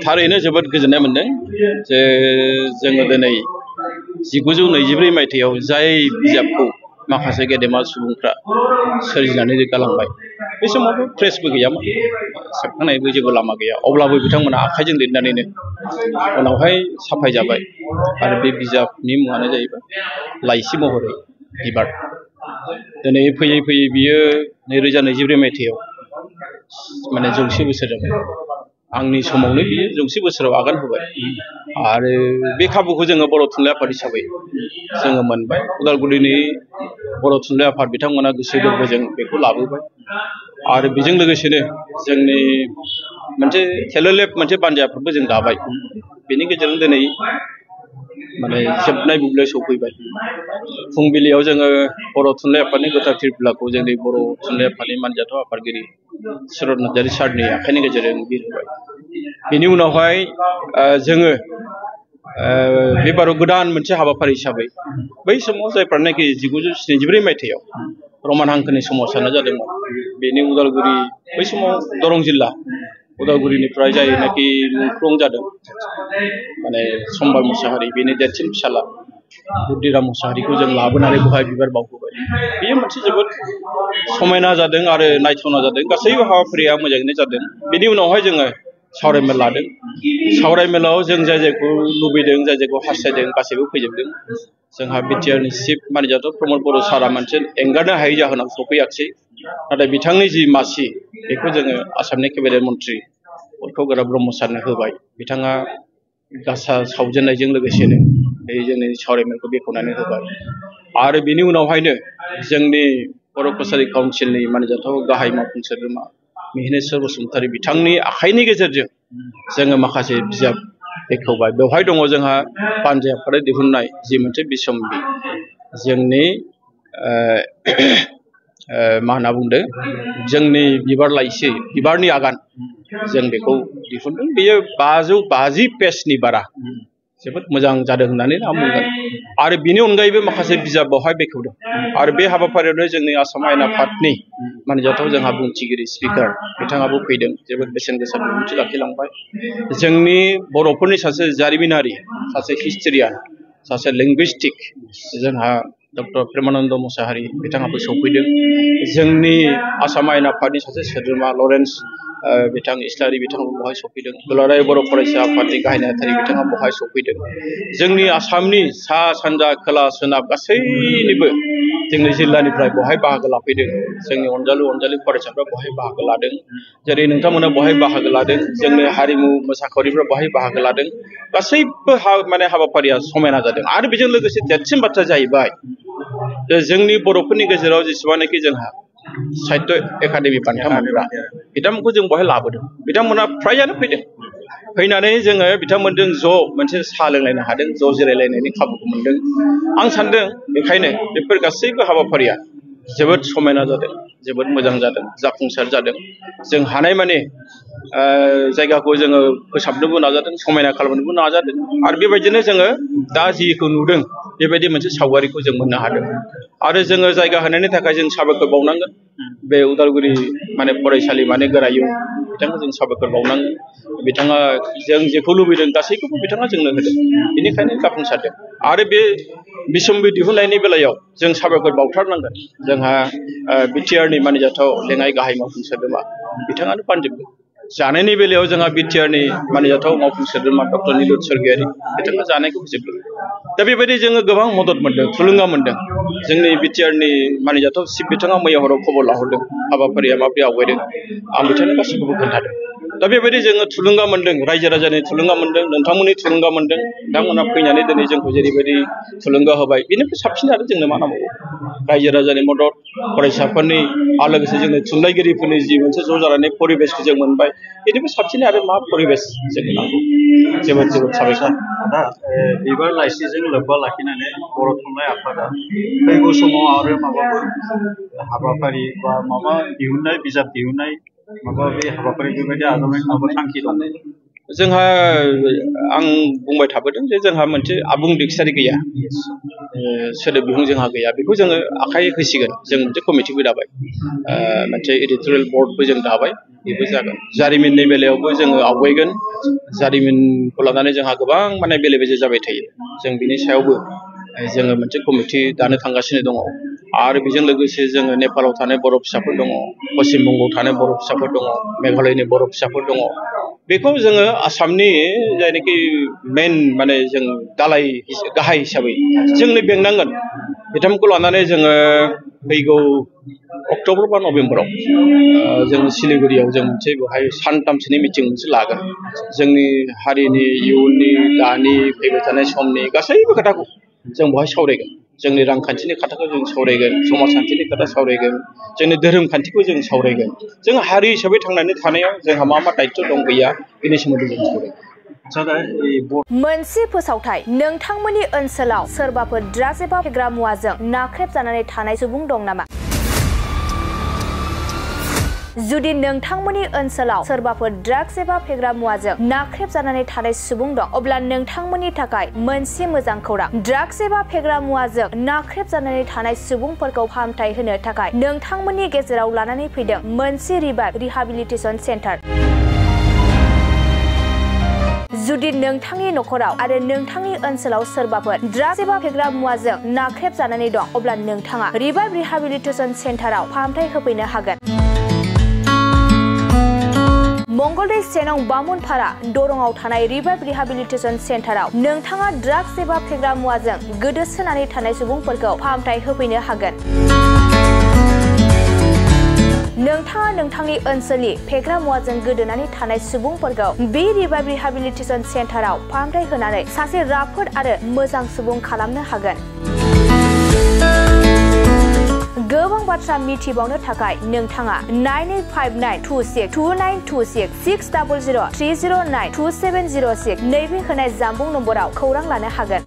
थारैनो जोबोद गोजोननाय मोनदों जे जोङो दिनै 1924 मायथाइयाव जाय बिजाबखौ माखासे गेदेमा सुबुंफ्रा सोरजिनानै गालांबाय बे समावबो प्रेसबो गैयामोन सेबखांनायबो जेबो लामा गैया अब्लाबो बिथांमोना आखाइजों लिरनानैनो उनावहाय साफायजाबाय आरो बे बिजाबनि मुङानो जाहैबाय लाइसि महरै बिबार दिनै फैयै फैयै बियो 2024 मायथाइयाव माने 100 बोसोर जाबाय आंनि समावनो बियो 100 बोसोराव आगान होबाय आरो बे खाबुखौ जोङो बर' थुनलाइ आफाद हिसाबै जोङो मोनबाय उदालगुरिनि बर' थुनलाइ आफाद बिथांमोना गोसो गोरबोजों बेखौ लाबोबाय आरो बेजों लोगोसेनो जोंनि मोनसे सेल्फ-हेल्प मोनसे बानजायफोरबो जों दाबाय बेनि गेजेरजों दिनै माने जोबनाय बुब्लियाव सफैबाय फुंबिलियाव जोङो बर' थुनलाइ आफादनि गोथार फिरफिलाखौ जोंनि बर' थुनलाइ आफादनि मानजाथाव आफादगिरि सुरत नार्जारी सारनि आखाइनि गेजेरजों बिरहोबाय बेनि उनावहाय जोङो बे बाराव गोदान मोनसे हाबाफारि हिसाबै बै समाव जायफ्रानाखि 1974 मायथाइयाव रमान हांखोनि सोमावसारनाय जादोंमोन बेनि उदालगुरि बै समाव दरं जिल्ला उदालगुरिनिफ्राय जायनाखि मुंख्लं जादों माने सम्बार मुसाहारि बेनि देरसिन फिसाला बुद्धिराम मुसाहारिखौ जों लाबोनानै बेवहाय बिबार बावहोबाय बेयो मोनसे जोबोद समायना जादों आरो नायथावना जादों गासैबो हाबाफारिया मोजाङैनो जादों बेनि उनावहाय जोङो सावरायमेल लादों सावरायमेलाव जों जाय जायखौ लुबैदों जाय जायखौ हास्थायदों गासैबो फैजोबदों जोंहा बिटिआरनि चिफ मानजाथाव प्रमद बर' सारा मोनसे एंगारनो हायै जाहोनाव सफैयाखिसै नाथाय बिथांनि जि मासि बेखौ जोङो आसामनि केबिनेट मन्थ्रि उत्पल ब्रह्म सारनो होबाय बिथाङा गासा सावजेननायजों लोगोसेनो बे जोंनि सावरायमेलखौ बेखेवनानै होबाय आरो बेनि उनावहायनो जोंनि बर' कसारि काउन्सिलनि मानजाथाव गाहाय मावफुं सोद्रोमा मिहिनेश्वर बसुमतारी बिथांनि आखाइनि गेजेरजों जोङो माखासे बिजाब बेखेवबाय बेवहाय दङ जोंहा बानजाय आफादा दिहुननाय जि मोनसे बिसम्बि जोंनि मा होनना बुंदों जोंनि बिबार लाइसि बिबारनि आगान जों बेखौ दिहुनदों बेयो 550 पेजनि बारा जोबोद मोजां जादों होननानै आं बुंगोन आरो बिनि अनगायैबो माखासे बिजाब बेवहाय बेखेवदों आरो बे हाबाफारियावनो जोंनि आसाम आयेन आफादनि मानजाथाव जोंहा बुंथिगिरि स्पिकार बिथाङाबो फैदों जोबोद बेसेन गोसा बिबुंथि लाखिलांबाय जोंनि बर'फोरनि सासे जारिमिनारि सासे हिस्ट'रियान सासे लिंगुइस्टिक जोंहा डक्टर प्रेमानन्द मुसाहारि बिथाङाबो सौफैदों जोंनि आसाम आयेन आफादनि सासे सोद्रोमा लरेन्स बिथां इस्लारि बिथाङाबो बेवहाय सफैदों दुलाराय बर' फरायसा आफादनि गाहाय नेहाथारि बिथाङा बेवहाय सफैदों जोंनि आसामनि सा सानजा खोला सोनाब गासैनिबो जोंनि जिल्लानिफ्राय बेवहाय बाहागो लाफैदों जोंनि अनजालु फरायसाफ्रा बेवहाय बाहागो लादों जेरै नोंथांमोना बेवहाय बाहागो लादों जोंनि हारिमु मोसाखावरिफ्रा बेवहाय बाहागो लादों गासैबो माने हाबाफारिया समायना जादों आरो बेजों लोगोसे देरसिन बाथ्रा जाहैबाय जोंनि बर'फोरनि गेजेराव जेसेबांनाखि जोंहा साहित्य एकाडेमि बान्था मोनग्रा बिथांमोनखौ जों बेवहाय लाबोदों बिथांमोना फ्रायानो फैदों फैनानै जोङो बिथांमोनजों ज' मोनसे साहा लोंलायनो हादों ज' जिरायलायनायनि खाबुखौ मोनदों आं सानदों बेखायनो बेफोर गासैबो हाबाफारिया जोबोद समायना जादों जोबोद मोजां जादों जाफुंसार जादों जों हानायमानि जायगाखौ जोङो फोसाबनोबो नाजादों समायना खालामनोबो नाजादों आरो बेबायदिनो जोङो दा जिखौ नुदों बेबायदि मोनसे सावगारिखौ जों मोननो हादों आरो जोङो जायगा होनायनि थाखाय जों साबायखर बावनांगोन बे उदालगुरि माने फरायसालिमानि गोरायुं बिथांखौ जों साबायखर बावनांगोन बिथाङा जों जेखौ लुबैदों गासैखौबो बिथाङा जोंनो होदों बेनिखायनो जाफुंसारदों आरो बे बिसम्बि दिहुननायनि बेलायाव जों साबायखर बावथारनांगोन जोंहा बिटिआरनि मानिजाथाव लेङाइ गाहाय मावफुं सोद्रोमा बिथाङानो बानजोबदों जानायनि बेलायाव जोंहा बिटिआरनि मानिजाथाव मावफुं सोद्रोमा डक्टर निलुत स्वर्गियारि बिथाङा जानायखौ होजोबदों दा बेबायदि जोङो गोबां मदद मोनदों थुलुंगा मोनदों जोंनि बिटिआरनि मानिजाथाव चिफ बिथाङा मैया हराव खबर लाहरदों हाबाफारिया माबोरै आवगायदों आं बिथांनो गासैखौबो खोन्थादों दा बेबायदि जोङो थुलुंगा मोनदों रायजो राजानि थुलुंगा मोनदों नोंथांमोननि थुलुंगा मोनदों नोंथांमोना फैनानै दिनै जोंखौ जेरैबायदि थुलुंगा होबाय बेनिफ्राय साबसिन आरो जोंनो मा नांगौ रायजो राजानि मदद फरायसाफोरनि आरो लोगोसे जोंनि थुनलाइगिरिफोरनि जि मोनसे ज' जानानै परिबेसखौ जों मोनबाय बेनिफ्राय साबसिन आरो मा परिबेस जोंनो नांगौ जोबोद जोबोद साबायखर दा बिबार लाइसिजों लोब्बा लाखिनानै बर' थुनलाइ आफादा फैगौ समाव आरो माबाफोर हाबाफारि बा माबा दिहुननाय बिजाब दिहुननाय माबा बे हाबाफारि बेबायदि आजावनायनि माबा थांखि दं जोंहा आं बुंबाय थाबोदों जे जोंहा मोनसे आबुं डिक्सनारि गैया सोदोब बिहुं जोंहा गैया बेखौ जोङो आखाइ होसिगोन जों मोनसे कमिटिबो दाबाय मोनसे एडिटरियेल बर्डबो जों दाबाय बेबो जागोन जारिमिननि बेलायावबो जोङो आवगायगोन जारिमिनखौ लानानै जोंहा गोबां माने बेले बेजे जाबाय थायो जों बिनि सायावबो जोङो मोनसे कमिटि दानो थांगासिनो दङ आरो बेजों लोगोसे जोङो नेपालाव थानाय बर' फिसाफोर दङ पश्चिम बंगआव थानाय बर' फिसाफोर दङ मेघालयनि बर' फिसाफोर दङ बेखौ जोङो आसामनि जायनाखि मेन माने जों दालाय गाहाय हिसाबै जोंनो बेंनांगोन बिथांमोनखौ लानानै जोङो फैगौ अक्ट'बर बा नभेम्बराव जों सिलिगुरियाव जों मोनसे बेवहाय सानथामसोनि मिटिं मोनसे लागोन जोंनि हारिनि इयुननि दानि फैबाय थानाय समनि गासैबो खोथाखौ जों बेवहाय सावरायगोन जोंनि रांखान्थिनि खोथाखौ जों सावरायगोन समाजखान्थिनि खोथा सावरायगोन जोंनि धोरोम खान्थिखौ जों सावरायगोन जों हारि हिसाबै थांनानै थानायाव जोंहा मा मा दायित्व दं गैया बेनि सोमोन्दै जों सावरायगोन मोनसे फोसावथाय नोंथांमोननि ओनसोलाव सोरबाफोर ड्राग्स एबा फेग्रा मुवाजों नाख्रेबजानानै थानाय सुबुं दं नामा जुदि नोंथांमोननि ओनसोलाव सोरबाफोर ड्राग्स एबा फेग्रा मुवाजों नाख्रेबजानानै थानाय सुबुं दं अब्ला नोंथांमोननि थाखाय मोनसे मोजां खौरां ड्राग्स एबा फेग्रा मुवाजों नाख्रेबजानानै थानाय सुबुंफोरखौ फाहामथाय होनो थाखाय नोंथांमोननि गेजेराव लानानै फैदों मोनसे रिभाइभ रिहाबिलिटेसन सेन्टार जुदि नोंथांनि नखराव आरो नोंथांनि ओनसोलाव सोरबाफोर ड्राग्स एबा फेग्रा मुवाजों नाख्रेबजानानै दं अब्ला नोंथाङा रिभाइभ रिहाबिलिटेसन सेन्टाराव फाहामथाय होफैनो हागोन मंगलदै सेनं बामुनपारा दरंआव थानाय रिभाइभ रिहाबिलिटेसन सेन्टाराव नोंथाङा ड्राग्स एबा फेग्रा मुवाजों गोदोसोनानै थानाय सुबुंफोरखौ फाहामथाय होफैनो हागोन नोंथाङा नोंथांनि ओनसोलनि फेग्रा मुवाजों गोदोनानै थानाय सुबुंफोरखौ बे रिभाइभ रिहाबिलिटेसन सेन्टाराव फाहामथाय होनानै सासे राफोद आरो मोजां सुबुं खालामनो हागोन गोबां बाथ्रा मिथिबावनो थाखाय नोंथाङा 9859262926 60030092706 नैबे होनाय जानबुं नम्बराव खौरां लानो हागोन